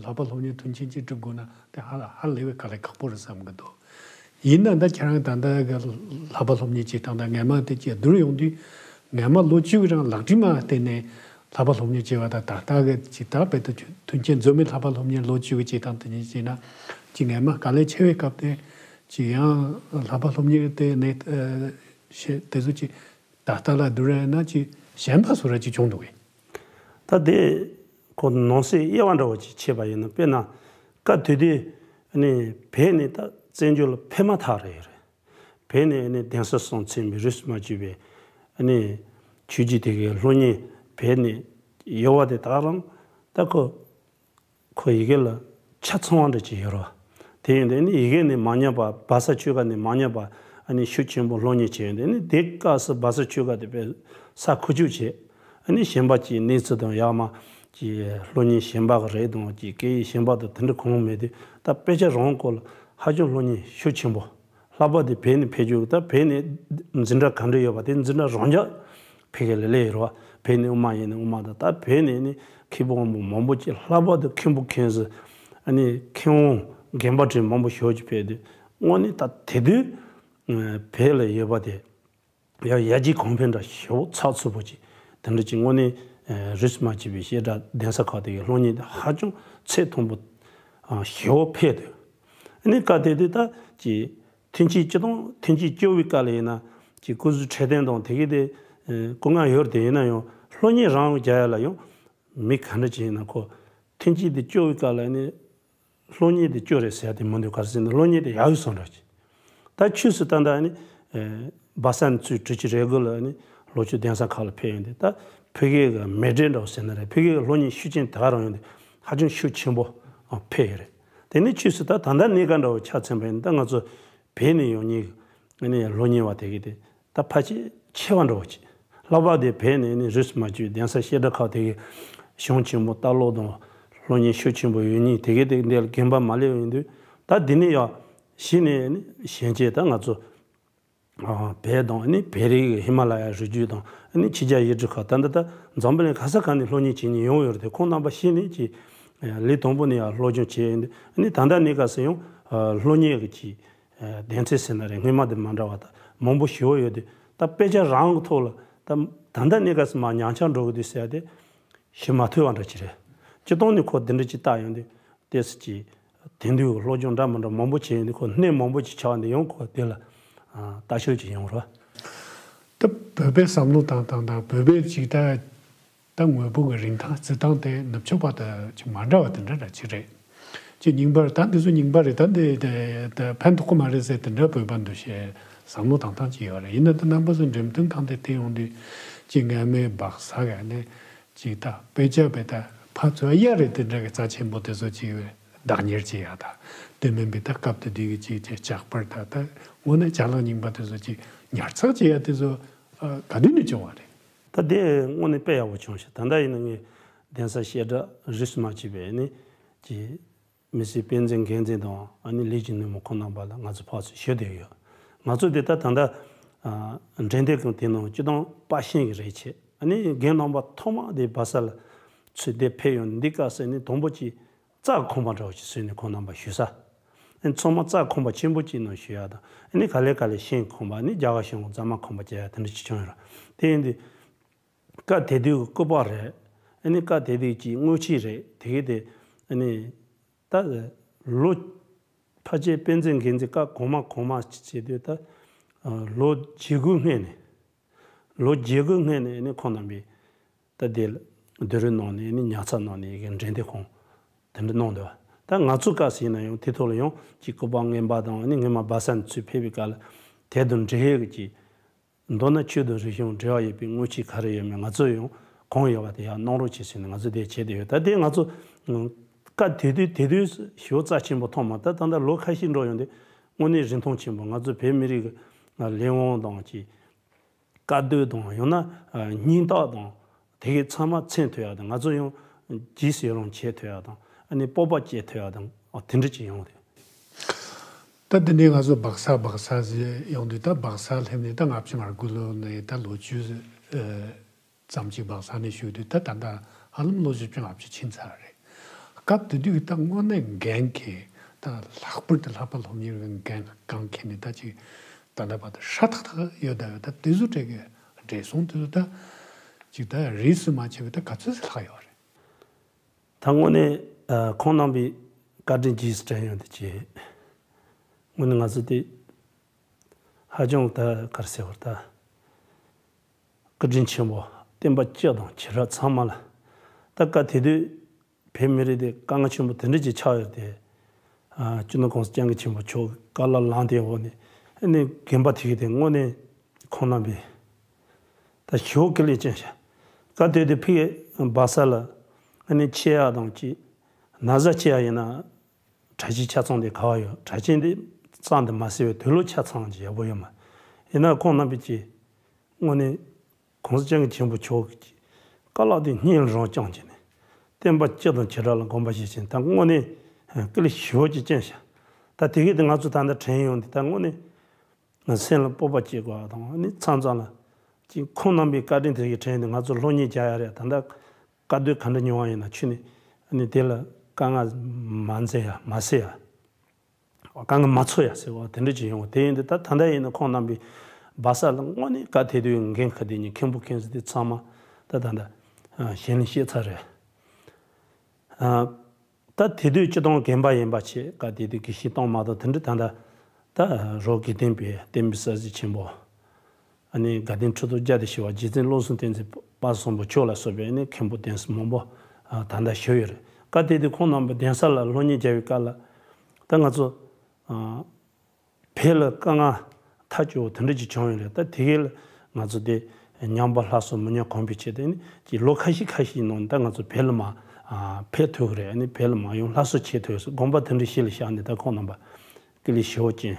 བསླབ་པ་སློབ་གཉེར་མཐུན་རྐྱེན་ཅིག་སྒྲུབ་དགོས་ན་དེ་ཧ་ཧ་ལས་པའི་དཀའ་ལས་ཁག་པོ་རེད་བསམ་གི་འདུག་ཡིན་ན་ད་ཁྱེད་རང་ད་ལྟ་གི་བསླབ་པ་སློབ་གཉེར་བྱེད་སྟངས་དང་སྔས་མ་དེ་བཅས་བསྡུར་ཡོང་དུས་སྔས་མ་ལོ་བཅུ་གི་རིང་ལག་བྲིས་མ་བརྟེན་ནས་བསླབ་པ་སློབ་གཉེར་བྱས་པ་དང་ད་ལྟ་གི་ཅིག་ད་དཔེ་ད་མཐུན་རྐྱེན་འཛོམས་པའི་བསླབ་པ་སློབ་གཉེར་ལོ་བཅུ་གི་བྱེད་སྟངས་དེ་གཉིས་བྱས་ན་ཅིག་སྔས་མ་དཀའ་ལས་ཆེ་བའི་སྐབས་དེ་ཅིག་ཡང་བསླབ་པ་སློབ་གཉེར་དེ་ནས་ཨ་ཤེས་དེ་ཚོ་ཅིག་ད་ལྟ་ལ་བསྡུར་ཡ་ན་ཅིག་ཞན་པ་བཟོ་འདྲ་ཅིག་བྱུང་འདུག་གས། ད་དེ་ཁོ་ནང་གསེས་དབྱེ་བ་འདྲ་བོ་ཅིག་ཕྱེ་བ་ཡིན་ན་དཔེར་ན་སྐབས་དེ་དུས་ནི་བོད་ནས་ད་བཙན་བྱོལ་ལ་ཕེབས་མ་ཐག་རེད་རེད། བོད་ནས་ནི་གདན་ས་གསུམ་ཚུགས་པའི་རིས་སུ་མ་ཆད་པའི་ནི་ཆོས་བརྒྱུད་དེ་གའི་སློབ་གཉེར་བོད་ནས་ཡོད་པ་དེ་དག་རང་ད་ཁོ། ཁོ་ཡི་གེ་ལ་ཆ་ཚང་བ་འདྲ་ཅིག་ཡོད་རེད་བ། དེ་ཡིན་དུས་ནི་ཡི་གེ་ནི་མ་ཉམས་པ་སྦག་ས་ཆོས་སྒར་ནས་མ་ཉམས་པ་ཨ་ནི་ཤུགས་ཆེན་པོ་སློབ་གཉེར་བྱས་ཡོད་དུས་ནི་དེ་སྐབས་སུ་སྦག་ས་ཆོས་སྒར་དེ་དཔེ་ས་ཁུག་ཀྱོག་བྱས། ཨ་ནི་གཞན་པ་ཅིག་གནས་ཚུལ་དང་ཡག་མ་ཅིག་སློབ་གཉེར་གཞན་པ་གི་རེད་དང་ཅིག་སྐད་ཡིག་གཞན་པ་དང་དེ་འདྲ་གང་མེད་དུས་ད་དཔེ་ཆ་རང་སྐོར་ལ་ཧ་ཅང་སློབ་གཉེར་ཤུགས་ཆེན་པོ་བསླབ་པ་དེ་བོད་ནས་ཕེབས་རྒྱུ་ད་བོད་ནས་ འཛིན་གྲྭ་ག་འདྲ་ཡོད་པ་དེ་འཛིན་གྲྭ་རང་འཇགས་ཕ་གི་ལ་སླེབས་ཡོད་རེད་བ། བོད་ནས་དབུ་མ་ཡིན་ན་དབུ་མ་དང་། ད་བོད་ནས་ནི་མཁས་པ་དབང་པོ་མང་པོ་ཅིག་ལྷག་པར་དུ་མཁན་པོ་མཁན་ཟུར། ཨ་ནི་མཁས་དབང་རྒན་པ་འདྲ་མང་པོ་ཞེ་པོ་ཅིག་ཕེབས་དུས། དངོས་གནས་ད་དེ་དུས་བོད་ལ་ཡོད་པ་དེ་ཡ་ཡར་རྒྱས་གོང་འཕེལ་འདྲ་ཞེ་པོ་ཚགས་ཚུད་པོ་ཅིག་དེ་འདྲ་ཅིག་དངོས་གནས་རིས་སུ་མ་ཆད་པའི་བཤད་གྲྭ་གདན་ས་ཁག་དེ་གི་སློབ་གཉེར་དེ་ཧ་ཅང་ཚད་མཐོན་པོ་ཞེ་པོ་ཕེབས་འདུག་ཨ་ནི་སྐབས་དེ་དུས་ད་ཅིག་ཐེངས་གཅིག་སྤྱི་དང་ཐེངས་གཅིག་སྐྱོར་བའི་སྐབས་ལ་ཡིན་ན་ཅིག་སྐུ་གཟུགས་འཕྲོད་བསྟེན་དང་དེ་གི་དེ་སྐུ་ངལ་ཡོད་རེད་དེ། ཡིན་ན་ཡང་སློབ་གཉེར་རང་དབང་རྒྱག་ཡ་ལ་ཡང་མི་ག་འདྲ་ཅིག་ཡིན་ན་ཁོ་ཐེངས་གཅིག་དེ་སྐྱོར་བའི་སྐབས་ལ་ནི་སློབ་གཉེར་དེ་སྐྱོར་རེད་ཟེར་ཡ་དེ་མི་འདུག་ག་རེ་ཟེར་ན་སློབ་གཉེར་དེ་ཡག་ཡོད་བཟོ་འདྲ་ཅིག་ད་ཆོས་སུ་ད་ལྟ་ནི་སྦ་ས་ནས་ཚུར་དྲུག་ཅུ་རེ་དགུ་ལ་ནི་ལྷོ་ཕྱོགས་གདན་ས་ཁག་ལ་ཕེབས་ཡོང་དུས། ད་ཕ་གི་གི་མེ་སྤྲེལ་འདྲ་བོ་ཟེར་ན་རེད། ཕ་གི་གི་སློབ་གཉེར་ཤུགས་ཆེན་དེ་ག་རང་ཡོང་དུས་ཧ་ཅང་ཤུགས་ཆེན་པོ་ཕེབས་ཡོད་རེད། དེ་ནི་ཆོས་སུ་ད་ད་ལྟ་གནས་སྐབས་འདྲ་བོ་ཆ་མཚོན་པ་ཡིན་ན། ད་ང་ཚོ་བོད་ནས་ཡོང་མཁན་གི་ནི་སློབ་གཉེར་བ་དེ་གི་དེ་ད་ཕལ་ཆེར་ཆེ་བ་འདྲ་བོ་ཅིག་ལྷག་པར་དུ་བོད་ནས་ནི་རིས་སུ་མ་ཆད་པའི་གདན་ས་བཤད་གྲྭ་ཁག་དེ་གི་གཞུང་ཆེན་པོ་ལྟ་ཀློག་དང་སློབ་གཉེར་ཤུགས་ཆེན་པོ་ཡོད་མཁན་དེ་གི་དེ་འདི་ལ་རྒན་པ་མ་སླེབས་ཡོང་དུས། ད་འདི་ནས་ཡར་གཞི་ནས་ནི་གཞོན་སྐྱེས་ད་ང་ཚོ་བོད་དང་ནི་བོད་རིགས་ཀྱི་ཧི་མ་ལ་ཡ་རི་རྒྱུད་དང་ནི་ཕྱི་རྒྱལ་ཡུལ་གྲུ་ཁག་ད་ལྟ་ད་འཛམ་བུ་གླིང་ག་ས་ག་ནས་སློབ་གཉེར་བྱེད་མཁན་ཡོང་ཡོད་རེད་དེ། ཁོང་རྣམ་པ་གཞི་ནས་ཀྱི་ལས་དང་པོ་ནས་ཡར་སློབ་སྦྱོང་བྱས་ཡོང་དུས། ནི་ད་ལྟ་གནས་སྐབས་སུ་ཡང་སློབ་གཉེར་གྱི་ཀྱི་སྡེ་ཚན་ཟེར་ན་རེད། སྔོན་མ་དེ་མ་འདྲ་བ་ད་མང་པོ་ཞེ་པོ་ཡོད་དུས། ད་དཔེ་ཆ་རང་གི་ཐོག་ལ་ད་ད་ལྟ་གནས་སྐབས་སུ་མར་ཉམས་ཆག་འགྲོ་གི་འདུག་ཟེར་ཡ་དེ་ཞུ་མ་ཐུབ་པ་འདྲ་ཅིག་རེད། སྤྱིར་བཏང་ནས་ཁོ་འདི་འདྲ་ཅིག་བལྟ་ཡོང་དུས། ཏོག་ཙམ་ཅིག་དེང་དུས་ཀྱི་སློབ་སྦྱོང་འདྲ་མི་འདྲ་མང་པོ་བྱས་ཡོང་དུས། ཁོ་སྣེ་མང་པོ་ཅིག་ཆགས་ནས་ཡང་ཁོ་དེ་ལ་ལྟ་ཞིབ་ཅིག་ཡོང་རོགས། ད་བོད་པའི་བསམ་བློ་བཏང་སྟངས་དང་བོད་པའི་ཅིག་ད་ད་དངོས་པོ་གི་རིན་ཐང་བརྩི་སྟངས་དེ་ནུབ་ཕྱོགས་པ་དང་ཅིག་མ་འདྲ་བ་དེ་འདྲ་འདྲ་ཅིག་རེད། ཅིག་རྙིང་པ་རེད། ད་འདི་ཚོ་རྙིང་པ་རེད། ད་འདི་ད་ཕན་ཐོགས་ཀྱི་མ་རེད་ཟེར་དེ་འདྲ་བོད་པ་འདུ་ཤེས་བསམ་བློ་བཏང་སྟངས་ཅིག་ཡོད་རེད། ཡིན་ན་ད་རྣམ་པ་ཚོ་འགྲེམས་སྟོན་ཁང་དེ་བལྟས་ཡོང་དུས་ཅིག་སྔ་མའི་སྦག་ས་ག་ནས་ཅིག་ད་དཔེ་ཆ་བས་ད་ཕར་ཚུར་གཡར་རེད། དེ་འདྲ་གི་རྩ་ཆེན་པོ་དེ་ཚོ་ཅིག་བདག་གཉེར་བྱེད་ཡ་ད། དེ་མིན་པའི་ད་སྐབས་དེ་དུས་ཀྱི་ཅིག་ཅིག་ཇག་པར་ད་ད་དངོས་གནས་ཅ་ལག་རྙིང་པ་དེ་ཚོ་ཅིག་ཉར་ཚགས་བྱེད་ཡ་དེ་ཚོ་ག་དུས་ནས་བྱུང་བ་རེད། ད་དེ་དངོས་གནས་དཔེ་ཡག་པོ་བྱུང་ཤག་ད་ལྟ་ཡིན་ན་ངས་གདན་ས་བཤད་གྲྭ་རིས་སུ་མ་ཆད་པའི་ནི་ཅིག་མི་སེར་དཔེ་མཛོད་འགན་འཛིན་དང་ཨ་ནི་ལས་ཀྱི་ནུས་མོ་ཁོང་རྣམ་པ་ལ་ང་ཚོ་ཕར་ཚུར་ཞུ་བསྡད་ཡོད། ང་ཚོ་དེ་ད་ད་ལྟ་འགྲེམས་སྟོན་ཁང་དེ་ནང་སྤྱིར་བཏང་པར་ཤིང་གི་རིགས་བྱས། ཨ་ནི་རྒན་རྣམ་པ་ཐོག་མ་དེ་སྦག་ས་ལ་ཚུར་དེ་ཕེབས་ཡོང་འདི་སྐབས་སུ་ནི་དང་པོ་ཅིག་རྩྭ་ཁང་པ་འདྲ་བོ་ཅིག་བཟོས་ནས་ཁོང་རྣམ་པ་བཞུགས་ས། ཨ་ནི་ཚང་མ་རྩྭ་ཁང་པ་ཆེན་པོ་ཅིག་ནང་བཞུགས་ཡ་དང་། ཨ་ནི་ག་ལེ་ག་ལེ་ཤིང་ཁང་པ། ཨ་ནི་རྒྱ་གར་ཤིང་ཁང་། རྫ་མ་ཁང་པ་བྱས་ཡ་དེ་འདྲ་ཅིག་བྱུང་ཡོད་རེད། དེ་ཡིན་དུས། སྐབས་དེ་དུས་ཀྱི་སྐུ་པར་རེད། ཨ་ནི་སྐབས་དེ་དུས་ཀྱི་དངུལ་ཆས་རེད། དེ་གའི་དེ་ཨ་ནི་ད་ལོ་ཕལ་ཆེར་དཔེ་མཛོད་འགན་འཛིན་སྐབས་གོང་མ་གོང་མ་བྱས་དུས་ད་ལོ་བརྒྱད་དགུ་སྔོན་ནས། ལོ་བརྒྱད་དགུ་སྔོན་ནས་ཨ་ནི་ཁོང་རྣམ་པས་ད་དེ་ལ་བསྡུ་རུབ་གནང་ནས། ཨ་ནི་ཉར་ཚགས་གནང་ནས་ཡི་གེ་འགྲེམས་སྟོན་ཁང་དེ་འདྲ་གནང་འདུག་ད་ང་ཚོའི་སྐབས་སུ་ཡིན་ན་ཡང་དེ་ཐོག་ལ་ཡང་ཅིག་སྐུ་པར་རྔན་པ་དང་། ཨ་ནི་སྔོན་མ་སྦག་ས་ནས་ཚུར་ཕེབས་པའི་སྐབས་ལ་དེ་དང་འབྲེལ་ཡོད་ཀྱི་ཅིག་མདོར་ན་ཆོས་དང་རིག་གཞུང་འབྲེལ་བ་ཡོད་པའི་དངུལ་ཆས་ག་རེ་ཡོད་མེད་ང་ཚོ་ཡང་གང་ཡོད་པ་དེ་ཡར་གནང་རོགས་བྱས་ཟེར་ནས་ང་ཚོ་དེ་བྱས་བསྡད་ཡོད། ད་དེ་ང་ཚོ་སྐབས་དེ་དུས་དེ་དུས་ཞེ་པོ་རྩ་ཆེན་པོ་མཐོང་མ། ད་ད་ལྟ་ལོ་ཁ་ཤས་འགྲོ་ཡོང་དུས་དངོས་གནས་རིན་ཐང་ཆེན་པོ། ང་ཚོ་བོད་མི་རིགས་ཀྱི་ལས་དབང་དང་ཅིག་དཀའ་སྡུག་དང་། ཡང་ན་སྙིང་སྟོབས་དང་། དེ་གའི་ཚང་མ་མཚོན་ཐུབ་ཡ་དང་། ང་ཚོ་ཡང་རྗེས་སུ་ཡི་རང་བྱེད་ཐུབ་ཡ་དང་། ཨ་ནི་སྤོབས་པ་སྐྱེ་ཐུབ་ཡ་དང་། ཨ་དེ་འདྲ་ཅིག་ཡོང་རེད། ད་འདི་ནས་ང་ཚོ་སྦག་ས་སྦག་ས་ཟེར་ཡོང་དུས། ད་སྦག་ས་སླེབས་ནས་ད་ལྔ་བཅུ་ང་དགུ་ལོ་ནས་ད་ལོ་བཅུ་ཙམ་ཅིག་སྦག་ས་ནས་བཞུགས་དུས། ད་ད་ལྟ་ཧ་ལམ་ལོ་བཞི་བཅུ་ལྔ་བཅུ་ཕྱིན་ཚར་རེད། སྐབས་དེ་དུས་ཀྱི་ད་དངོས་གནས་འགན་འཁྱེར། ད་ལྷག་པར་དུ་ལྷག་པ་སློབ་གཉེར་གྱི་འགན་རྐང་འཁྱེར་ནས་ད་ཅིག་ད་ལྟ་བར་དུ་ཧྲ་ཐག་ཐག་ཡོད་ད་ཡོད། ད་དེ་ཚོ་གྲས་ཀྱི་བགྲེས་སོང་དེ་ཚོ་ད་ཅིག་ད་རིས་སུ་མ་ཆད་པའི་ད་ག་ཚོད་ཙམ་ལྷག་ཡོད་རེད། ད་དངོས་གནས་ཨ་ཁོང་རྣམ་པས་བཀའ་དྲིན་རྗེས་སུ་དྲན་ཡོང་དུས་ཀྱི། དངོས་གནས་ང་ཚོ་དེ་ཧ་ཅང་ད་ག་རེ་ཟེར་བར་ད། བཀའ་དྲིན་ཆེན་པོ། བསྟན་པ་སྤྱི་དང་བྱེ་བྲག་ཚང་མ་ལ། ད་སྐབས་དེ་དུས་བོད་མི་རིགས་དེ་དཀའ་ངལ་ཆེན་པོ་དེ་འདྲ་ཅིག་ཆགས་ཡོད་དེ། ཨ་སྤྱི་ནོར་༸གོང་ས་༸སྐྱབས་མགོན་ཆེན་པོ་མཆོག་གི་བཀའ་སློབ་ལམ་སྟོན་འོག་ནས། ཨ་ནི་རྒན་པ་དེ་གིས་དེ་དངོས་གནས་ཁོང་རྣམ་པས་ད་ཞེ་པོ་སྐུ་ལས་བསྐྱོན་ཤག་སྐབས་དེ་དུས་ཕ་གིའི་སྦག་ས་ལ་ཨ་ནི་ཆེ་ཡག་དང་ཅིག་ན་བཟའ་ཆེ་ཡག་ཡིན་ན། གྲྭ་ཆས་ཆ་ཚང་དེ་ག་པར་ཡོད། གྲྭ་ཆས་འདི་གཙང་དུ་མ་ཟེར་བའི་དུག་ལོག་ཆ་ཚང་ཅིག་ཡག་པོ་ཡོད་མ། ཡིན་ན་ཁོང་རྣམ་པས་ཀྱི་དངོས་གནས་༸གོང་ས་༸སྐྱབས་མགོན་ཆེན་པོ་མཆོག་གི་བཀའ་སློབ་དེ་སྙིང་ལ་རང་བཅངས་བྱས་ནས། བསྟན་པ་སྤྱི་དང་བྱེ་བྲག་ལ་དགོངས་པ་བཞེས་བྱས་ནས། ད་དངོས་གནས་སྐུ་ལས་ཞེ་པོ་ཅིག་བསྐྱོན་ཤག་ད་དེ་གས་དེ་ང་ཚོ་ད་ལྟ་དྲན་ཡོང་དུས། ད་དངོས་གནས་ སེམས་ལ་སྤོབས་པ་སྐྱེ་དགོས་པ་དང་། ཨ་ནི་མཚམས་མཚམས་ལ་ཅིག་ཁོང་རྣམ་པའི་བཀའ་དྲིན་དེ་གི་དྲན་ནས་ང་ཚོ་སློབ་གཉེར་རྒྱག་ཡ་རེད། ད་ལྟ་དཀའ་སྡུག་ག་འདྲ་མྱོང་བ་ཡིན་ན་ཁྱོད་ནི་ཨ་ནི་དེ་ལ་དཀའ་ངལ་མ་འཛེམ་ཡ་མ་སེལ་ཡ། དཀའ་ངལ་མ་ཚོར་ཡ་ཟེར་བ་དེ་འདྲ་ཅིག་ཡོང་བ། དེ་ཡིན་དུས་ད་ད་ལྟ་ཡིན་ན་ཁོང་རྣམ་པའི་སྦ་ས་ལ་དངོས་གནས་བཀའ་དེ་དུས་འགན་ཁུར་དེ་ཉིད་མཁན་པོ་མཁན་ཟེར་དེ་ཚང་མ་ད་ད་ད་ཞལ་ནས་བཤད་ཚར་རེད། ད་དེ་དུས་སྤྱི་དང་རྒན་པ་ཡིན་པ་ཆེ་བཀའ་དེ་དུས་དགེ་བཤེས་གཏོང་མ་གཏོང་དེ་འདྲ་ད་ད་ད་རོགས་དགེ་ལྡན་པའི་བསྟན་པའི་གསར་བརྗེ་ཆེན་པོ། ཨ་ནི་དགའ་ལྡན་ཁྲི་ཐོག་བརྒྱ་དང་བཞི་པ་རྗེ་བཙུན་བློ་བཟང་བསྟན་འཛིན་དཔལ་བཟང་པོ་མཆོག་ལ་སོགས་པའི་ཨ་ནི་མཁན་པོ་གདན་ས་མང་པོ་ད་ལྟ་བཞུགས་ཡོད་རེད། བཀའ་དེ་དུས་ཁོང་རྣམ་པ་གདན་ས་ལ་སློབ་གཉེར་རྒྱག་པའི་སྐབས་ལ་ད་ང་ཚོ་བོད་ལ་དཀའ་ངལ་ཐག་ཆོད་དེ་འདྲ་ཅིག་བྱུང་ཡོད་རེད། ད་དེ་གས་ལ་ང་ཚོ་དེ་ཉམས་པ་སླར་གསོ་མི་ཉམས་གོང་འཕེལ་ཆེད་དུ་ཨ་ནི་ཅིག་ལོ་ཁ་ཤས་ཁ་ཤས་ནང་ད་ང་ཚོ་བོད་ལ་མར་ཕེབས་ཐུབ་ཀྱི་རེད། ཨ་ནི་བོད་ལ་མར་ཡོང་སླར་གསོ་བྱེད་ཐུབ་ཟེར་དགོངས་པ་དེ་འདྲ་གཞི་ལ་བཞག་ནས་ད་ཁོང་རྣམ་པ་ཀི་ལི་ཞེ་བོ་ཅན།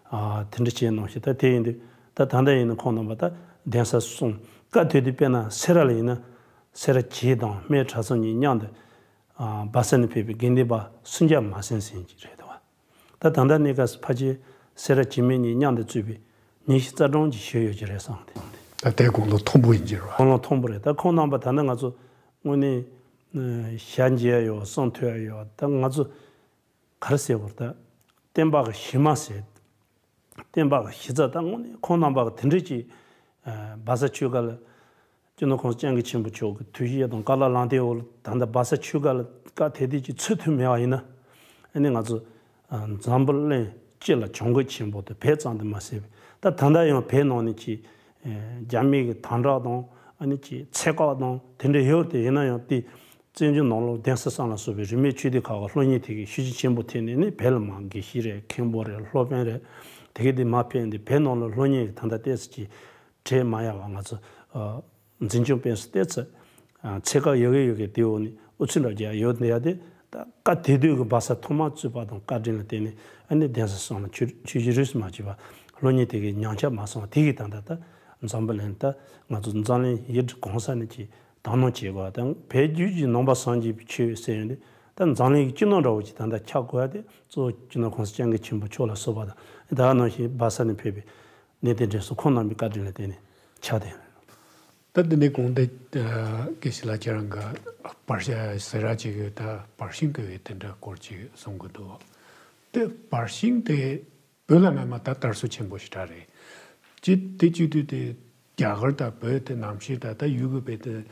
ཨ་དེ་འདྲ་བྱས་གནང་ཞིང་། ད་དེ་ཡིན་དུས་ད་ད་ལྟ་ཡིན་ན་ཁོང་རྣམ་པ་ད་གདན་ས་གསུམ། སྐབས་དེ་དུས་དཔེར་ན་སེ་ར་ལ་ཡིན་ན་སེ་ར་བྱེས་དང་སྨད་གྲྭ་ཚང་གཉིས་མཉམ་དུ་ཨ་སྦ་ས་ནས་ཕེབས་པའི་དགེ་ལྡན་པ་སུམ་བརྒྱ་མ་ཟིན་ཟིན་གྱི་རེད་དོ། ད་ད་ལྟ་གནས་སྐབས་སུ་ཕལ་ཆེར་སེ་ར་བྱེས་སྨད་གཉིས་མཉམ་དུ་གཙོས་པའི་ཉི་ཤུ་རྩ་གྲངས་ཀྱི་བཞུགས་ཡོད་ཀྱི་རེད་བསམ་སྟེ། ད་ལྟའི་དགུང་ལོ་མཐོན་པོ་ཡིན་གྱི་རེད་བ། དགུང་ལོ་མཐོན་པོ་རེད། ད་ཁོང་རྣམ་པ་ད་ལྟ་ང་ཚོ་དངོས་གནས་ཨ་ཞལ་མཇལ་ཡོད། གསུང་ཐོས་ཡོད། ད་ང་ཚོ་ག་རེ་ཟེར་བར་ད་བསྟན་པ་གི་གཞི་མ་ཟེར། བསྟན་པ་གི་གཞི་རྩ་ད་དངོས་གནས་ཁོང་རྣམ་པ་གི་དེ་འདྲ་ཅིག་ཨ་སྦ་ས་ཆོས་སྒར་ལ་སྤྱི་ནོར་༸གོང་ས་༸སྐྱབས་མགོན་ཆེན་པོ་མཆོག་གི་ཐུགས་བཞེད་དང་བཀའ་སློབ་ལམ་སྟོན་འོག་ལ་ད་ལྟ་སྦ་ས་ཆོས་སྒར་ལ་བཀའ་དེ་དུས་ཅིག་ཚུད་ཐུབ་མེད་པ་ཡིན་ན། ཨ་ནི་ང་ཚོ་ཨ་འཛམ་བུ་གླིང་སྤྱི་ལ་གྱོང་གུད་ཆེན་པོ་དེ་བོད་ཙམ་དུ་མ་ཟད་པའི་ད་ད་ལྟ་ཡང་བོད་ནང་ནས་ཅིག་ཨ་རྒྱ་མི་གི་དམ་དྲག་དང་ཨ་ནི་ཅིག་ཚད་བཀག་དང་དེ་འདྲ་ཡོད་དེ། ཡིན་ན་ཡང་དེ་བཙན་བྱོལ་ནང་ལོགས་གདན་ས་གསུམ་ལ་སོགས་པའི་རིས་མེད་ཆོས་སྡེ་ཁག་གི་སློབ་གཉེར་དེ་གའི་ཤུགས་རྐྱེན་ཆེན་པོ་ཐེབས་ནས་ནི་བོད་ལ་མར་དགེ་བཤེས་རེད། མཁན་པོ་རེད། སློབ་དཔོན་རེད། དེ་གའི་དེ་མར་ཕེབས་ནས་བོད་ནང་ལ་སློབ་གཉེར་གྱི་ད་ལྟ་ཏོག་ཙམ་ཅིག་གྲས་མ་ཡལ་བ། ང་ཚོ་ཨ་འཛིན་སྐྱོང་སྤེལ་གསུམ་ཏོག་ཙམ་ཨ་ཚད་བཀག་ཡོད་གི་ཡོད་གི་དེའི་འོག་ནས་ཨུ་ཚུགས་འདྲ་རྒྱག་ཡོད་འདི་ཡ་དེ། ད་སྐབས་དེ་དུས་ཀྱི་སྦ་ས་ཐོག་མར་བཙུགས་པ་དང་བཀའ་དྲིན་ལ་བརྟེན་ནས་ཨ་ནི་གདན་ས་གསུམ་ལ་ཆོས་ཆོས་བརྒྱུད་རིས་སུ་མ་ཆད་པ་སློབ་གཉེར་དེ་གའི་ཉམས་ཆག་མ་སོང་བ་དེ་གིས་ད་ལྟ་ད་འཛམ་བུ་གླིང་ད་ང་ཚོ་འཛམ་གླིང་ཡུལ་གྲུ་གང་ས་ནས་ཀྱི་དག་སྣང་བྱེད་དགོས་པ་དང་། བོད་བརྒྱུད་ཀྱི་ནང་པ་སངས་རྒྱས་པའི་ཆོས་ཟེར་ཡོང་དུས་ད་འཛམ་གླིང་གི་སྤྱི་ནོར་འདྲ་བོ་ཅིག་ད་ལྟ་ཆགས་དགོས་ཡ་དེ་གཙོ་བོ་སྤྱི་ནོར་༸གོང་ས་༸སྐྱབས་མགོན་ཆེན་པོ་མཆོག་ལ་སོགས་པ་དང་། ད་ནང་བཞིན་སྦ་ས་ནས་ཕེབས་པའི་གནས་བརྟན་དྲན་གསོ་ཁོང་རྣམ་པའི་བཀའ་དྲིན་ལ་བརྟེན་ནས་ཆགས་ཏེ། ད་འདི་ནས་གོང་དེ་དགེ་བཤེས་ལགས་ཁྱེད་རང་གི་བར་ཞ་ཟེར་ར་ཅིག་ཡོད། ད་བར་ཤིང་གི་དེ་འདྲ་སྐོར་ཅིག་གསུང་གི་འདུག་དེ་བར་ཤིང་དེ་བོད་ལ་སྔ་མ་ད་དར་སྲོལ་ཆེན་པོ་ཞིག་རེད། ཅི་དེ་བྱེད་དུས་དེ་རྒྱ་གར་དང་བོད་དེ་གནམ་གཤིས་དང་ད་ཡུལ་གི་བོད་དེ་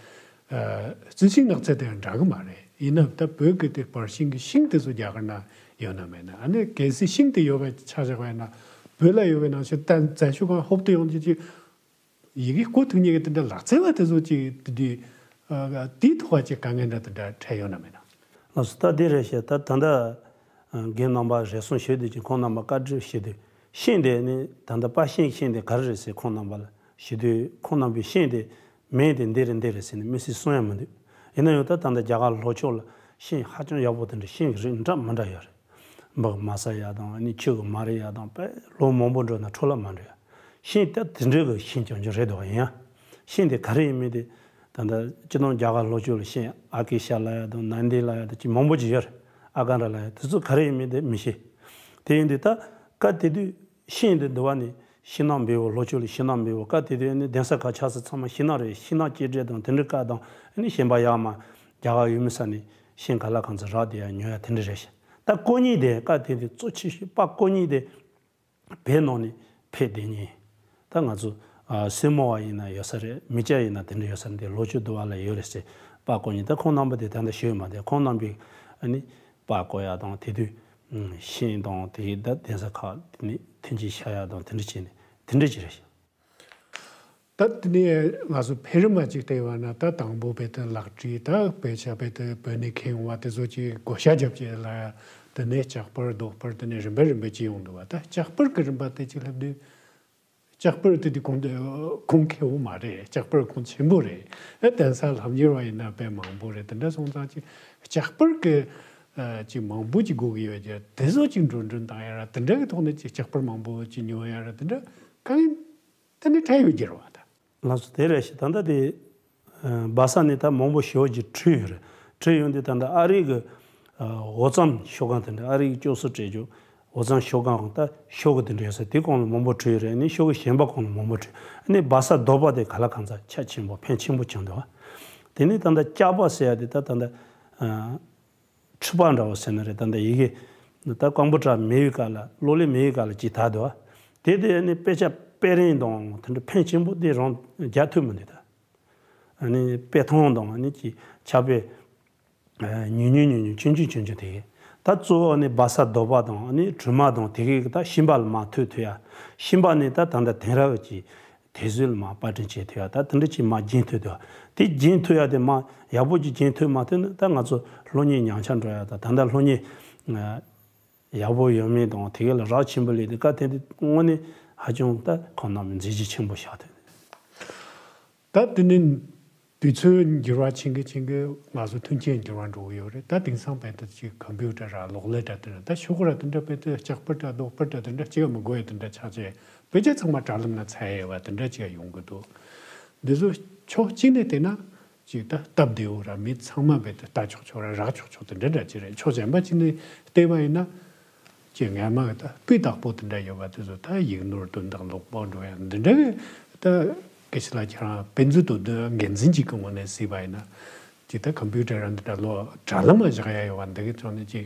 ཨ་རྩི་ཤིང་ནགས་ཚལ་དེ་འདྲ་གི་མ་རེད། ཡིན་ན་ད་བོད་གི་དེ་བར་ཤིང་གི་ཤིང་དེ་ཚོ་རྒྱ་གར་ན་ཡོད་ན་མེད་ན། ཨ་ནི་གལ་སྲིད་ཤིང་དེ་ཡོད་པའི་ཆ་བཞག་པ་ཡིན་ན་བོད་ལ་ཡོད་པའི་ནང་བཞིན་ད་བཙན་བྱོལ་ཁང་ཧོབ་ཏེ་ཡོང་རྒྱུ་ཅིག་ཡི་གེ་རྐོ་ཐུབ་མཁན་གྱི་དེ་འདྲ་ལག་རྩལ་བ་དེ་ཚོ་ཅིག་དེ་དུས་ཨ་དེའི་ཐོག་ཅིག་དཀའ་ངལ་འདྲ་དེ་འདྲ་འཕྲད་ཡོད་ན་མེད་ན། ལགས་སོ། ད་དེ་རེད་ཤག་ད་ད་ལྟ་ཨ་རྒན་རྣམ་པ་རེ་ཟུང་ཞུ་དུས་ཀྱི་ཁོང་རྣམ་པ་བཀའ་འདྲི་ཞུ་དུས་ཤིང་དེ་ནི་ད་ལྟ་པ་ཤིང་ཤིང་དེ་ག་རེ་རེད་ཟེར་ཁོང་རྣམ་པ་ལ་ཞུ་དུས་ཁོང་རྣམ་པས་ཤིང་དེ་མིང་དེ་འདི་རེད་འདི་རེད་ཟེར་ནས་མི་སྲིད་གསུང་ཡ་མི་འདུག་ཡིན་ན་ཡང་ད་ད་ལྟ་རྒྱ་གར་ལྷོ་ཕྱོགས་ལ་ཤིང་ཧ་ཅང་ཡག་པོ་དེ་འདྲ་ཤིང་གི་རིགས་འདྲ་མི་འདྲ་ཡོད་རེད། འབག་མ་ས་ཡ་དང་ཨ་ནི་ཆུ་གི་མ་རི་ཡ་དང་དཔེ་ལོ་མང་པོ་འགྲོ་ན་འཕྲོ་བརླག་མ་འགྲོ་ཡ། ཤིང་ད་དེ་འདྲའི་གི་ཤིང་ཅང་ཅང་རེད་འདུག་ཡིན་ཡང་ཤིང་དེ་ག་རེ་ཡིན་མིན་དེ་ད་ལྟ་སྤྱི་བཏང་རྒྱ་གར་ལྷོ་ཕྱོགས་ལ་ཤིང་ཨ་ཀེ་ཤ་ལབ་ཡ་དང་ནན་དི་ལབ་ཡ་དང་ཅི་མང་པོ་ཅིག་ཡོད་རེད། ཨ་ཀ་ར་ལབ་ཡ་དེ་ཚོ་ག་རེ་ཡིན་མིན་དེ་མི་ཤེས། དེ་ཡིན་དུས་ད་སྐབས་དེ་དུས་ཤིང་དེ་འདི་བ་ནི་ཤིང་ནགས་འབེལ་བོ་ལྷོ་ཕྱོགས་ལ་ཤིང་ནགས་འབེལ་བོ་སྐབས་དེ་དུས་ནི་གདན་ས་ཁག་ཆགས་ས་ཚང་མ་ཤིང་ནགས་རེད། ཤིང་ནགས་སྐྱེལ་འདྲེན་དང་དེ་འདྲའི་སྐབས་དང་ཨ་ནི་གཞན་པ་ཡར་མར་རྒྱ་གར་ཡུལ་མི་ས་ནས་ཤིང་ག་ལ་གང་ཚོད་རག་བསྡད་ཡ་ཉོ་ཡ་དེ་འདྲ་རེད་ཤག་ད་ཀོ་གཉིས་དེ་སྐབས་དེ་དུས་གཙོ་ཆེ་ཤོས་པ་ཀོ་གཉིས་དེ་བོད་ནང་ནས་ཕེབས་བསྡད་མཁན། ད་ང་ཚོ་ཨ་སེར་མོ་བ་ཡིན་ན་ཡོད་ས་རེད། མི་སྐྱ་ཡིན་ན་དེ་འདྲ་ཡོད་ས་རེད། དེ་ལྷོ་ཕྱོགས་དུ་བ་ལ་ཡོད་རེད་ཟེར། པ་ཀོ་གཉིས་ད་ཁོང་རྣམ་པ་དེ་ད་ལྟ་ཞུས་མ་དེ་ཁོང་རྣམ་པས་ཨ་ནི་པ་ཀོ་ཡ་དང་དེ་དུས་ཤིང་དང་དེ་ད་གདན་ས་ཁག་དེ་ནས་ཐོན་སྐྱེད་བྱ་ཡ་དང་དེ་འདྲ་བྱས་ནས་དེ་འདྲ་ཅིག་རེད་ཤག་ད་དེ་ནས་ང་ཚོ་འཕེལ་རིམ་མ་ཅིག་བལྟས་པ་ན་ད་དང་པོ་བོད་དུ་ལག་བྲིས། ད་བོད་ཆ་བོད་དུ་བོད་ནས་ཁྱེར་ཡོང་བ་དེ་ཚོ་ཅིག་བགོ་བཤའ་རྒྱབ་ཅིག་ལ་དེ་ནས་ལྕགས་པར་རྡོག་པར་དེ་ནས་རིམ་པ་རིམ་པ་ཅིག་ཡོང་འདུག་བ། ད་ལྕགས་པར་གི་རིམ་པ་དེ་ཅིག་སླེབས་དུས་ལྕགས་པར་དེ་དུས་གོང་གོང་ཁེ་བོ་མ་རེད། ལྕགས་པར་གོང་ཆེན་པོ་རེད། ཨ་གདན་ས་ལྷམ་གྱེར་བ་ཡིན་ན་དཔེ་མང་པོ་རེད། དེ་འདྲ་སོང་ཙང་ཅིག་ལྕགས་པར་གི་ཨ་ཅིག་མང་པོ་ཅིག་དགོས་ཀྱི་ཡོད་ཀྱི་དེ་ཚོ་ཅིག་འགྲོ་གྲོན་བཏང་ཡ་ར་དེ་འདྲ་གི་ཐོག་ནས་ཅིག་ལྕགས་པར་མང་པོ་ཅིག་ཉོ་ཡ་ར་དེ་འདྲ་གང་ཡིན། དེ་ནི་འཕྲལ་ཡོད་རྒྱུ་རེད་བ་ད། ལགས་སོ། དེ་རེད་ཤག་ད་ལྟ་དེ་ཨ་སྦ་ས་ནས་ད་མང་པོ་ཞེ་པོ་ཅིག་བྲོས་ཡོད་རེད། བྲོས་ཡོང་དུས་ད་ལྟ་ཨ་རི་གི་ཨ་འོ་རྩམ་ཤོག་ཁང་དེ་འདྲ་ཨ་རི་གི་སྐྱོ་སོ་སྤྲད་རྒྱུ་ འོ་ཚང་ཤོ་གང་ད་ཤོ་གི་དེ་འདྲ་ཡོད་ས་དེ་གོང་ལ་མང་པོ་བྲིས་ཡོད་རེད། ཨ་ནི་ཤོ་གི་གཞན་པ་གོང་ལ་མང་པོ་བྲིས། ཨ་ནི་བ་ས་རྡོ་པ་དེ་ག་ལ་གང་ཚ་ཆ་ཆེན་པོ་ཕན་ཆེན་པོ་བྱུང་འདུག་བ། དེ་ནས་ད་ལྟ་ལྕགས་པ་ཟེར་ཡ་དེ་ད་ད་ལྟ་ཨ། འཁྲུལ་པ་འདྲ་བོ་ཟེར་ན་རེད། ད་ལྟ་ཡི་གེ་ད་ཀམ་པུ་ཊར་མེད་པའི་སྐབས་ལ་གློག་ཀླད་མེད་པའི་སྐབས་ལ་ཅིག་དར་འདུག་བ། དེ་དེ་ཨ་ནི་དཔེ་ཆ་དཔེ་རིང་དང་དེ་འདྲ་ཕན་ཆེན་པོ་དེ་རང་རྒྱག་ཐུབ་མི་འདུག་ད། ཨ་ནི་དཔེ་ཐུང་དང་ཨ་ནི་ཅིག་ཕྱག་དཔེ་ཉུང་ཉུང་ཉུང་ཉུང་ཆུང་ཆུང་ཆུང་ཆུང་དེ་གས། ད་གཙོ་བོ་ཨ་ནི་བ་ས་རྡོ་པ་དང་ཨ་ནི་གྲུ་མ་དང་དེ་གས་ད་ཤིང་པ་ལ་མར་ཐུག་ཐུབ་ཡ། ཤིང་པ་ནི་ད་ད་ལྟ་དེང་རབས་ཀྱི་དེ་ཚོ་ལ་མར་པར་སྐྲུན་བྱེད་ཐུབ་ཡ། ད་དེ་འདྲ་ཅིག་མར་རྒྱན་ཐུབ་ཐུབ་ཡ། དེ་རྒྱན་ཐུབ་ཡ་དེ་མར་ཡག་པོ་ཅིག་རྒྱན་ཐུབ་མ་ཐུབ་ན་ད་ང་ཚོ་སློབ་གཉེར་ཉམས་ཆག་འགྲོ་ཡ་དང་ད་ལྟ་སློབ་གཉེར་ཡག་པོ་ཡོད་མེད་དང་དེ་གས་ལ་རག་ཆེན་པོ་ལས་དེ་བཀའ་དེ་དེ་དངོས་གནས་ཧ་ཅང་ད་ཁོང་རྣམས་མཛད་རྗེས་ཆེན་པོ་བཞག་ཐུབ། ད་དེ་ནི་དུས་ཚོད་འགྱུར་བ་ཕྱིན་གི་ཕྱིན་གི་ང་ཚོ་མཐུན་རྐྱེན་འགྱུར་བ་འགྲོ་གི་ཡོད་རེད། ད་དེང་སང་བལ་དུ་ཅིག་ཀམ་པུ་ཊར་ར་གློག་ཀླད་ར་དེ་ར་ད་ཤོག་གུ་ར་དེ་འདྲ་བལ་དུ་ལྕགས་པར་ར་རྡོག་པར་ར་དེ་འདྲ་ཅིག་མི་དགོས་ཡ་དེ་འདྲ་ཆགས་ཆེ་བེད་སྤྱོད་ཚང་མ་དྲ་ལམ་ན་ཚར་ཡོད་པ་དེ་འདྲ་ཅིག་ཡོང་གི་འདུག་འདི་ཚོ་ཕྱོགས་གཅིག་ནས་བལྟས་ན་ཅིག་ད་སྟབས་བདེ་བོ་ར་མི་ཚང་མ་བལ་དུ་ལྟ་ཆོག་ཆོག་ར་རག་ཆོག་ཆོག་དེ་འདྲ་འདྲ་ཅིག་རེད། ཕྱོགས་གཞན་པ་ཅིག་ནས་བལྟས་པ་ཡིན་ན། ཅེས་སྔ་མ་གི་ད་སྤུས་དག་པོ་དེ་འདྲ་ཡོད་པ་དེ་ཚོ་ད་ཡིག་ནོར་དོན་དག་ལོག་པོ་འགྲོ་ཡ་འདི་འདྲ་གི་ད་སྐད་ཆ་ལ་ཁྱེད་རང་དཔེ་མཛོད་དུ་འདི་འགན་འཛིན་གཅིག་གི་ངོས་ནས་གཟིགས་པ་ཡིན་ན་ཅིག་ད་ཀམ་པུ་ཊར་ར་འདི་འདྲ་ལོ་དྲ་ལམ་ལ་བཞག་ཡ་ཡོད་པ་འདི་གི་ཚོ་ནི་ཅིག་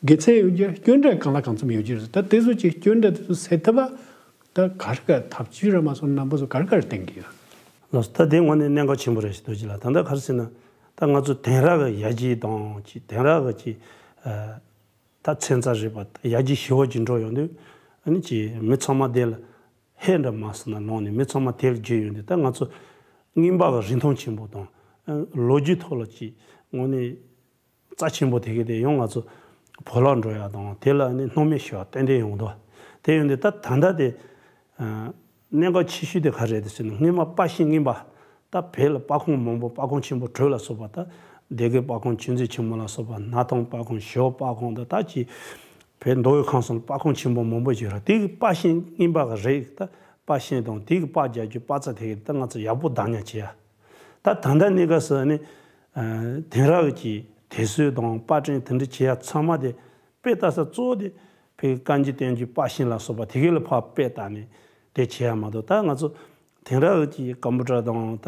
དགེ་མཚན་ཡོད་རྒྱུ་སྐྱོན་འདྲ་གང་ལ་གང་འཚམ་ཡོད་རྒྱུ་རེད། ད་དེ་ཚོ་ཅིག་སྐྱོན་འདྲ་དེ་ཚོ་སེལ་ཐུབ་པ་ད་ག་རེ་ག་ཐབས་ཇུས་ར་མ་སོང་རྣམ་པ་ཚོ་ག་རེ་ག་རེ་བསྟན་གི་ཡོད། ལགས་སོ། ད་དེ་ངོས་ནས་གནད་འགག་ཆེན་པོ་རེད་ཞེས་འདོད་ཀྱི་ལ། ད་ལྟ་ག་རེ་ཟེར་ན་ད་ང་ཚོ་དེང་རབས་ཀྱི་ཡར་རྒྱས་དང་ཅིག་དེང་རབས་ཀྱི་ཅིག་ད་ཚན་རྩལ་རིག་པ་ཡར་རྒྱས་ཞེ་པོ་ཅིག་འགྲོ་ཡོང་དུས་ཨ་ནི་ཅིག་མི་ཚང་མ་དེ་ལ་ཧེ་འདྲ་མ་སོང་ན་ལོང་ནས་མི་ཚང་མ་དེ་ལ་བརྒྱུད་ཡོང་དུས་ད་ང་ཚོ་རྔན་པ་གི་རིན་ཐང་ཆེན་པོ་དང་ལོ་རྒྱུས་ཐོག་ལ་ཅིག་དངོས་གནས་རྩ་ཆེན་པོ་དེ་གས་དེ་ཡང་ང་ཚོ་བོར་བརླག་འགྲོ་ཡ་དང་དེ་ལ་ནི་སྣང་མེད་ཞུ་བ་ཏན་ཏན་ཡོང་འདུག་དེ་ཡོང་དུས་ད་ད་ལྟ་དེ་གནད་འགག་ཆེ་ཤོས་དེ་ག་རེད་ཟེར་ན་སྔོན་མ་པར་ཤིང་རྔན་པ། ད་བོད་ལ་པར་ཁང་མང་པོ་པར་ཁང་ཆེན་པོ་དྲུག་ལ་སོགས་པ་ད་སྡེ་དགེ་པར་ཁང་ཆོས་མཛོད་ཆེན་མོ་ལ་སོགས་པ་སྣར་ཐང་པར་ཁང་ཞོལ་པར་ཁང་ད་ད་ཅི་བོད་མདོ་དབུས་ཁམས་གསུམ་ལ་པར་ཁང་ཆེན་པོ་མང་པོ་ཡོད་རེད། དེ་གི་པར་ཤིང་རྔན་པ་གི་རིགས་ད་པར་ཤིང་དང་དེ་གི་པར་རྒྱག་རྒྱུ་པར་ཚྭ་དེ་གི་ད་ང་ཚོ་ཡག་པོ་བདག་ཉར་བྱེད་ཡ། ད་ད་ལྟ་གནས་སྐབས་སུ་ནི་དེང་རབས་ཀྱི་དུས་ཚོད་དང་པར་སྐྲུན་དེ་འདྲ་བྱེད་ཡ་ཚང་མ་དེ་དཔེ་ལྟ་ས་གཙོ་བོ་དེ་བོད་ཀྱི་བཀའ་འགྱུར་བསྟན་འགྱུར་པར་ཤིང་ལ་སོགས་པ་དེ་གས་ལ་ཕར་དཔེ་ལྟ་ནས་དེ་བྱེད་ཡ་མ་གཏོགས་ད་ང་ཚོ་དེང་རབས་ཀྱི་ཀམ་པུ་ཊར་དང་ད་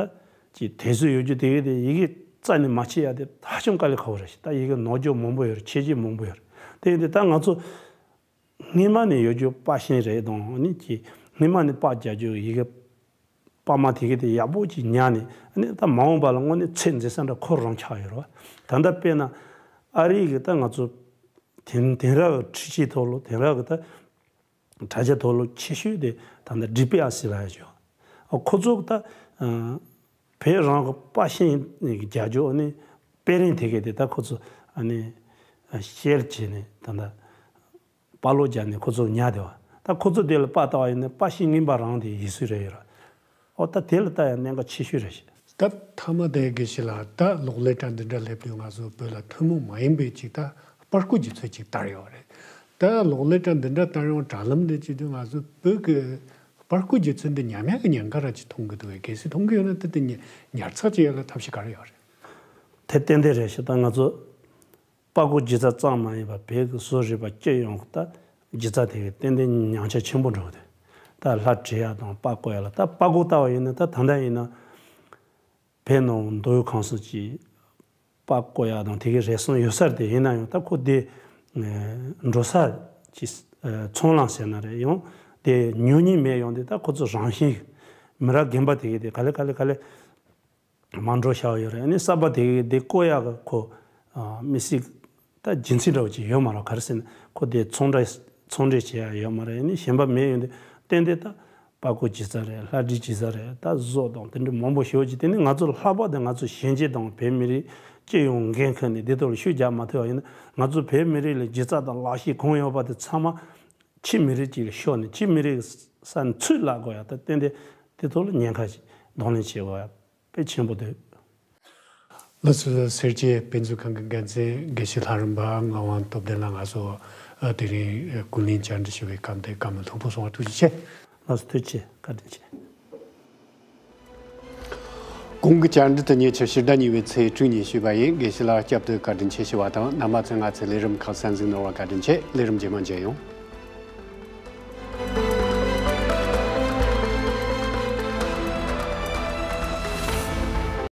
ཀྱི་དུས་ཚོད་ཡོད་རྒྱུ་དེ་གས་དེ་ཡི་གེ་རྩ་ནས་མ་ཕྱེ་ཡ་དེ་ཧ་ཅང་དཀའ་ལས་ཁག་པོ་རེད་ཤག་ད་ཡི་གེ་ནོར་རྒྱུ་མང་པོ་ཡོད་རེད། ཆད་རྒྱུ་མང་པོ་ཡོད་རེད། དེ་ཡིན་དུས་ད་ང་ཚོ་སྔོན་མ་ནས་ཡོད་རྒྱུ་པར་ཤིང་རེད་དང་ནི་ཀྱི་སྔོན་མ་ནས་པར་རྒྱག་རྒྱུ་ཡི་གེ་པར་མ་དེ་གས་དེ་ཡག་པོ་ཅིག་ཉར་ནས་ཨ་ནི་ད་མ་འོངས་པ་ལ་དངོས་གནས་ཚད་འཛིན་ས་འདྲ་ཁོ་རང་ཆགས་ཡོད་རེད་བ། ད་ལྟ་དཔེར་ན་ཨ་རི་གི་ད་ང་ཚོ་དེང་དེང་རབས་འཕྲུལ་ཆས་ཐོག་ལ་དེང་རབས་གི་ད་དྲ་རྒྱ་ཐོག་ལ་ཆེ་ཤོས་དེ་ད་ལྟ་ཌི་པི་ཨར་སི་ལབ་ཡ་ཅིག་ཡོད། ཨ་ཁོ་ཚོ་ད་བོད་རང་གི་པར་ཤིང་རྒྱག་རྒྱུ་ཨ་ནི་དཔེ་རིང་དེ་གས་དེ་ད་ཁོ་ཚོ་ཨ་ནི་ཤེར་བྱས་ནས་ད་ལྟ། པར་ལོག་རྒྱག་ནས་ཁོ་ཚོ་ཉར་བསྡད་པ། ད་ཁོ་ཚོ་དེ་ལ་པར་ལྟ་བ་ཡིན་ན་པར་ཤིང་རྔན་པ་རང་དེ་ཡིན་སྲིད་རེད་ཡོད་ར། ཨོ་ད་དེ་ལ་ལྟ་ཡང་གནད་འགག་ཆེ་ཤོས་རེད་ཤག་ད་མཐའ་མ་དེ་དགེ་བཤེས་ལགས་ད་གློག་ཀླད་དྲ་འདི་འདྲ་སླེབས་དུས་ང་ཚོ་བོད་ལ་ཐུན་མོང་མ་ཡིན་པའི་ཅིག་ད་པར་བརྐོས་སྒྱུ་རྩལ་ཅིག་དར་ཡོད་རེད། ད་གློག་ཀླད་དྲ་འདི་འདྲ་དར་ཡོང་དྲ་ལམ་འདི་བྱེད་དུས་ང་ཚོ་བོད་ཀྱི་པར་བརྐོས་སྒྱུ་རྩལ་འདི་ཉམས་ཡག་གི་ཉེན་ཁ་ར་ཅིག་མཐོང་གི་འདུག་གས། གལ་སྲིད་མཐོང་གི་ཡོད་ན་ད་དེ་ཉར་ཚགས་བྱེད་ཡག་ལ་ཐབས་ཤེས་ག་རེ་ཡོད་རེད། དེ་ཏན་ཏན་རེད་ཤག་ད་ང་ཚོ། པར་བརྐོས་སྒྱུ་རྩལ་ཙམ་མ་ཡིན་པར་བོད་ཀྱི་བཟོ་རིག་པ་སྤྱི་ཡོངས་ཀྱི་ད་སྒྱུ་རྩལ་དེ་གའི་ཏན་ཏན་ཉམས་ཆག་ཆེན་པོ་འགྲོ་གི་འདུག་ད་ལྷ་བྲིས་ཡ་དང་པར་བརྐོས་ཡ་ལ་ད་པར་བརྐོས་ལྟ་བ་ཡིན་ན་ད་ད་ལྟ་ཡིན་ན་བོད་ནང་མདོ་དབུས་ཁམས་གསུམ་གྱི་པར་བརྐོས་ཡ་དང་དེ་གའི་རེ་ཟུང་ཡོད་ས་རེད། དེ་ཡིན་ན་ཡང་ད་ཁོ་དེ་འགྲོ་ས་ཀྱི་ཚོང་ལམ་ཟེར་ན་རེད། ཡང་དེ་ཉོ་མཁན་མེད། ཡང་དེ་ད་ཁོ་ཚོ་རང་བཞིན་མི་རབས་རྒན་པ་དེ་གའི་དེ་ག་ལེ་ག་ལེ་ག་ལེ། མ་འགྲོ་བཞག་ཡོད་རེད། ཨ་ནི་གསར་པ་དེ་གི་དེ་བརྐོ་ཡག་གི་ཁོ་ཨ་མི་སྲིད་ད་རྒྱུ་མཚན་འདྲ་བོ་ཅིག་ཡོད་མ་རེད། ག་རེ་ཟེར་ན་ཁོ་དེ་ཚོང་འབྲེལ་ཚོང་འབྲེལ་བྱེད་ཡག་ཡོད་མ་རེད། ཨ་ནི་གཞན་པ་མེད། ཡོད་དེ་ཏན་ཏན་ད་པར་བརྐོས་སྒྱུ་རྩལ་རེད། ལྷ་བྲིས་སྒྱུ་རྩལ་རེད། ད་བཟོ་དང་དེ་འདྲ་མང་པོ་ཞེ་པོ་ཅིག་དེ་ནི་ང་ཚོ་ལྷག་པར་དུ་ང་ཚོ་གཞོན་སྐྱེས་དང་བོད་མི་རིགས་སྤྱི་ཡོངས་འགན་ཁུར་ནས་དེ་ཐོག་ལ་ཤུགས་རྒྱག་མ་ཐུབ་པ་ཡིན་ན་ང་ཚོ་བོད་མི་རིགས་ལ་སྒྱུ་རྩལ་དང་ལག་ཤེས་གང་ཡོད་པ་དེ་ཚང་མ་ཕྱི་མི་རིགས་ཅིག་ལ་ཤོར་ནས་ཕྱི་མི་རིགས་ས་ནས་ཚུར་བརླག་དགོས་ཡ། ད་ཏན་ཏན་དེ་ཐོག་ལ་ཉེན་ཁ་ཞིག་གདོང་ལེན་བྱེད་དགོས་ཡ། དཔེ་ཆེན་པོ་འདུག་ལགས་སོ། སེར་བྱེས་དཔེ་མཛོད་ཁང་གི་འགན་འཛིན་དགེ་བཤེས་ལྷ་རམས་པ་ངག་དབང་སྟོབས་ལྡན་ལགས། ང་ཚོ་ཨ་དེ་རིང་ཨ་སྐུ་ལན་བཅར་འདྲི་ཞུ་བའི་སྐབས་འདི་བཀའ་མོལ་ལྷུག་པོ་གསུང་བར་ཐུགས་རྗེ་ཆེ། ལགས་སོ། ཐུགས་རྗེ་ཆེ། བཀའ་དྲིན་ཆེ། གོང་གི་བཅར་འདྲི་དེ་ཉེ་ཆར་ཕྱི་ཟླ་གཉིས་པའི་ཚེས་དྲུག་ཉིན་ཞུས་པ་ཡིན། དགེ་བཤེས་ལགས་སྐྱབས་དུ་བཀའ་དྲིན་ཆེ་ཞུ་བ་དང་། རྣམ་པ་ཚོས་ང་ཚོའི་ལས་རིམ་ཁག་གསན་གཟིགས་གནང་བར་བཀའ་དྲིན་ཆེ། ལས་རིམ་རྗེས་མ་མཇལ་ཡོང་།